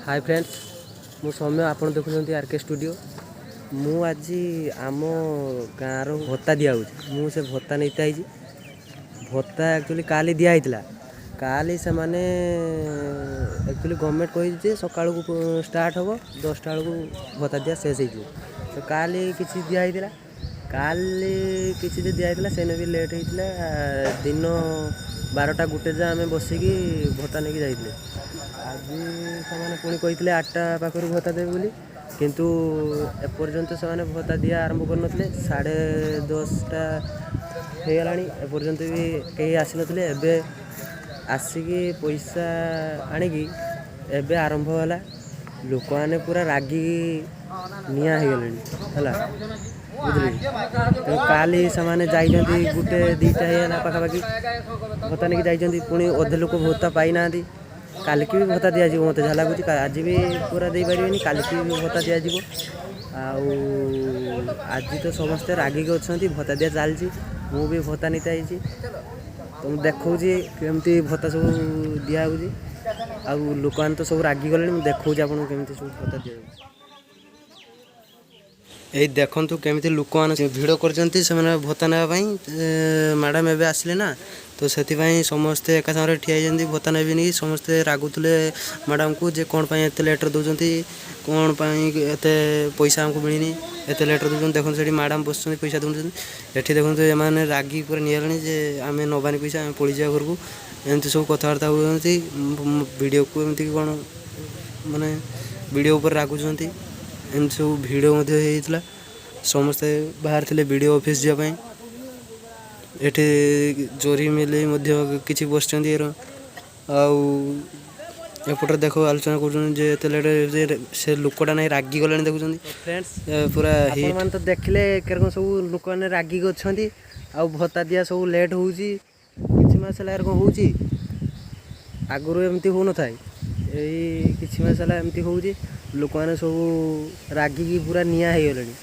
High friends, ମୁଁ ସୌମ୍ୟ, ଆପଣ ଦେଖୁଛନ୍ତି ଆର୍ କେ ଷ୍ଟୁଡ଼ିଓ। ମୁଁ ଆଜି ଆମ ଗାଁର ଭତ୍ତା ଦିଆହେଉଛି, ମୁଁ ସେ ଭତ୍ତା ନେଇତେ ଆଇଛି। ଭତ୍ତା ଆକ୍ଚୁଆଲି କାଲି ଦିଆହେଇଥିଲା। କାଲି ସେମାନେ ଆକ୍ଚୁଆଲି ଗଭର୍ଣ୍ଣମେଣ୍ଟ କହିଛି ଯେ ସକାଳକୁ ଷ୍ଟାର୍ଟ ହେବ, 10ଟା ବେଳକୁ ଭତ୍ତା ଦିଆ ଶେଷ ହେଇଯିବ। ତ କାଲି କିଛି ଦିଆହେଇଥିଲା। କାଲି କିଛି ଯେ ଦିଆହେଇଥିଲା, ସେଦିନ ବି ଲେଟ୍ ହେଇଥିଲା। ଦିନ 12ଟା 1 ଯାଏଁ ଆମେ ବସିକି ଭତ୍ତା ନେଇକି ଯାଇଥିଲେ। ଆଜି ସେମାନେ ପୁଣି କହିଥିଲେ 8ଟା ପାଖରୁ ଭତ୍ତା ଦେବେ ବୋଲି, କିନ୍ତୁ ଏପର୍ଯ୍ୟନ୍ତ ସେମାନେ ଭତ୍ତା ଦିଆ ଆରମ୍ଭ କରିନଥିଲେ। 10:30 ହେଇଗଲାଣି, ଏପର୍ଯ୍ୟନ୍ତ ବି କେହି ଆସିନଥିଲେ। ଏବେ ଆସିକି ପଇସା ଆଣିକି ଏବେ ଆରମ୍ଭ ହେଲା। ଲୋକମାନେ ପୁରା ରାଗିକି ନିଆଁ ହେଇଗଲେଣି, ହେଲା, ବୁଝିଲେ କି? ତେଣୁ କାଲି ସେମାନେ ଯାଇଛନ୍ତି, 1 2ଟା ହେଇଗଲା ପାଖାପାଖି, ଭତ୍ତା ନେଇକି ଯାଇଛନ୍ତି। ପୁଣି ଅଧେ ଲୋକ ଭତ୍ତା ପାଇନାହାନ୍ତି। କାଲିକି ବି ଭତ୍ତା ଦିଆଯିବ ମୋତେ ଯାହା ଲାଗୁଛି। ଆଜି ବି ପୁରା ଦେଇପାରିବେନି, କାଲିକି ବି ଭତ୍ତା ଦିଆଯିବ। ଆଉ ଆଜି ତ ସମସ୍ତେ ରାଗିକି ଅଛନ୍ତି, ଭତ୍ତା ଦିଆ ଚାଲିଛି। ମୁଁ ବି ଭତ୍ତା ନେଇତେ ଆଇଛି। ତ ମୁଁ ଦେଖାଉଛି କେମିତି ଭତ୍ତା ସବୁ ଦିଆହେଉଛି। ଆଉ ଲୋକମାନେ ତ ସବୁ ରାଗିଗଲେଣି। ମୁଁ ଦେଖାଉଛି ଆପଣଙ୍କୁ କେମିତି ସବୁ ଭତ୍ତା ଦିଆଯାଉଛି। ଏଇ ଦେଖନ୍ତୁ କେମିତି ଲୋକମାନେ ଭିଡ଼ କରିଛନ୍ତି ସେମାନେ ଭତ୍ତା ନେବା ପାଇଁ। ମ୍ୟାଡ଼ାମ୍ ଏବେ ଆସିଲେ ନା, ତ ସେଥିପାଇଁ ସମସ୍ତେ ଏକା ସାଙ୍ଗରେ ଠିଆ ହେଇଛନ୍ତି ଭତ୍ତା ନେବେନି। ସମସ୍ତେ ରାଗୁଥିଲେ ମ୍ୟାଡ଼ାମ୍କୁ ଯେ କ'ଣ ପାଇଁ ଏତେ ଲେଟ୍ରେ ଦେଉଛନ୍ତି, କ'ଣ ପାଇଁ ଏତେ ପଇସା ଆମକୁ ମିଳିନି, ଏତେ ଲେଟ୍ରେ ଦେଉଛନ୍ତି। ଦେଖନ୍ତୁ, ସେଠି ମ୍ୟାଡ଼ାମ୍ ବସିଛନ୍ତି, ପଇସା ଦେଉଛନ୍ତି। ଏଠି ଦେଖନ୍ତୁ, ଏମାନେ ରାଗି ପୁରା ନିଆଲାଣି ଯେ ଆମେ ନେବାନି ପଇସା, ଆମେ ପଳେଇଯିବା ଘରକୁ, ଏମିତି ସବୁ କଥାବାର୍ତ୍ତା ହେଉଛନ୍ତି। ବିଡ଼ିଓକୁ ଏମିତି କ'ଣ ମାନେ ବିଡ଼ିଓ ଉପରେ ରାଗୁଛନ୍ତି। ଏମିତି ସବୁ ଭିଡ଼ ମଧ୍ୟ ହେଇଯାଇଥିଲା। ସମସ୍ତେ ବାହାରିଥିଲେ ବିଡ଼ିଓ ଅଫିସ୍ ଯିବା ପାଇଁ। ଏଠି ଜରି ମେଲେଇ ମଧ୍ୟ କିଛି ବସିଛନ୍ତି ଏର। ଆଉ ଏପଟରେ ଦେଖ, ଆଲୋଚନା କରୁଛନ୍ତି ଯେ ଏତେ ଲେଟ୍। ସେ ଲୋକଟା ନାଇଁ ରାଗି ଗଲେଣି, ଦେଖୁଛନ୍ତି। ଫ୍ରେଣ୍ଡସ୍, ପୁରା ହିଟ୍। ଆପଣମାନେ ତ ଦେଖିଲେ କେରକମ ସବୁ ଲୋକମାନେ ରାଗିକି ଅଛନ୍ତି ଆଉ ଭତ୍ତା ଦିଆ ସବୁ ଲେଟ୍ ହେଉଛି। କିଛି ମାସ ହେଲା ଏରକମ ହେଉଛି, ଆଗରୁ ଏମିତି ହେଉନଥାଏ। ଏଇ କିଛି ମାସ ହେଲା ଏମିତି ହେଉଛି। ଲୋକମାନେ ସବୁ ରାଗିକି ପୁରା ନିଆଁ ହେଇଗଲେଣି।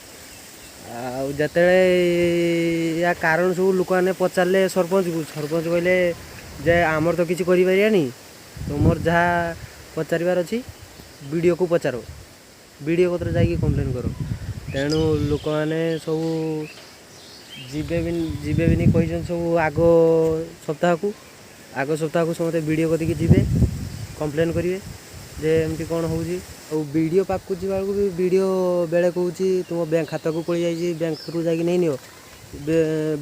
ଆଉ ଯେତେବେଳେ ୟା କାରଣ ସବୁ ଲୋକମାନେ ପଚାରିଲେ ସରପଞ୍ଚକୁ, ସରପଞ୍ଚ କହିଲେ ଯେ ଆମର ତ କିଛି କରିପାରିବାନି, ତୁମର ଯାହା ପଚାରିବାର ଅଛି ବିଡ଼ିଓକୁ ପଚାର, ବିଡ଼ିଓ କତିରେ ଯାଇକି କମ୍ପ୍ଲେନ୍ କର। ତେଣୁ ଲୋକମାନେ ସବୁ ଯିବେ ବି ଯିବେ ବିନି କହିଛନ୍ତି ସବୁ। ଆଗ ସପ୍ତାହକୁ ସମସ୍ତେ ବିଡ଼ିଓ କତିକି ଯିବେ, କମ୍ପ୍ଲେନ୍ କରିବେ ଯେ ଏମିତି କ'ଣ ହେଉଛି। ଆଉ ବିଡ଼ିଓ ପାଖକୁ ଯିବା ବେଳକୁ ବି ବିଡ଼ିଓ ବେଳେ କହୁଛି ତୁମ ବ୍ୟାଙ୍କ ଖାତାକୁ ପଳେଇ ଯାଇଛି, ବ୍ୟାଙ୍କରୁ ଯାଇକି ନେଇନିଅ।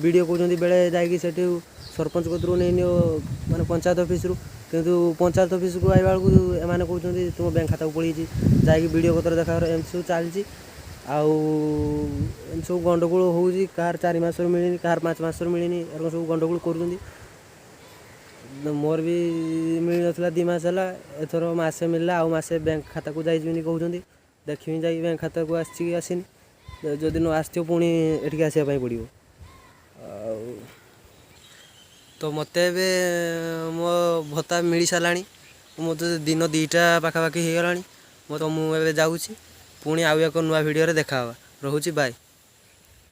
ବିଡ଼ିଓ କହୁଛନ୍ତି ବେଳେ ଯାଇକି ସେଠି ସରପଞ୍ଚ କତିରୁ ନେଇନିଅ, ମାନେ ପଞ୍ଚାୟତ ଅଫିସରୁ। କିନ୍ତୁ ପଞ୍ଚାୟତ ଅଫିସକୁ ଆଇଲା ବେଳକୁ ଏମାନେ କହୁଛନ୍ତି ତୁମ ବ୍ୟାଙ୍କ ଖାତାକୁ ପଳେଇଛି, ଯାଇକି ବିଡ଼ିଓ କତିରେ ଦେଖା କର। ଏମିତି ସବୁ ଚାଲିଛି। ଆଉ ଏମିତି ସବୁ ଗଣ୍ଡଗୋଳ ହେଉଛି। କାହାର 4 ମାସରୁ ମିଳିନି, କାହାର 5 ମାସରୁ ମିଳିନି, ଏରକମ ସବୁ ଗଣ୍ଡଗୋଳ କରୁଛନ୍ତି। ମୋର ବି ମିଳିନଥିଲା 2 ମାସ ହେଲା, ଏଥର ମାସେ ମିଳିଲା, ଆଉ ମାସେ ବ୍ୟାଙ୍କ ଖାତାକୁ ଯାଇଛି ବୋଲି କହୁଛନ୍ତି। ଦେଖିବି ଯାଇକି ବ୍ୟାଙ୍କ ଖାତାକୁ ଆସିଛି କି ଆସିନି। ଯଦି ନ ଆସିଥିବ, ପୁଣି ଏଠିକି ଆସିବା ପାଇଁ ପଡ଼ିବ। ଆଉ ତ ମୋତେ ଏବେ ମୋ ଭତ୍ତା ମିଳି ସାରିଲାଣି। ମୋତେ ଦିନ 2ଟା ପାଖାପାଖି ହେଇଗଲାଣି। ମୁଁ ଏବେ ଯାଉଛି। ପୁଣି ଆଉ ଏକ ନୂଆ ଭିଡ଼ିଓରେ ଦେଖା ହେବା। ରହୁଛି, ବାଏ।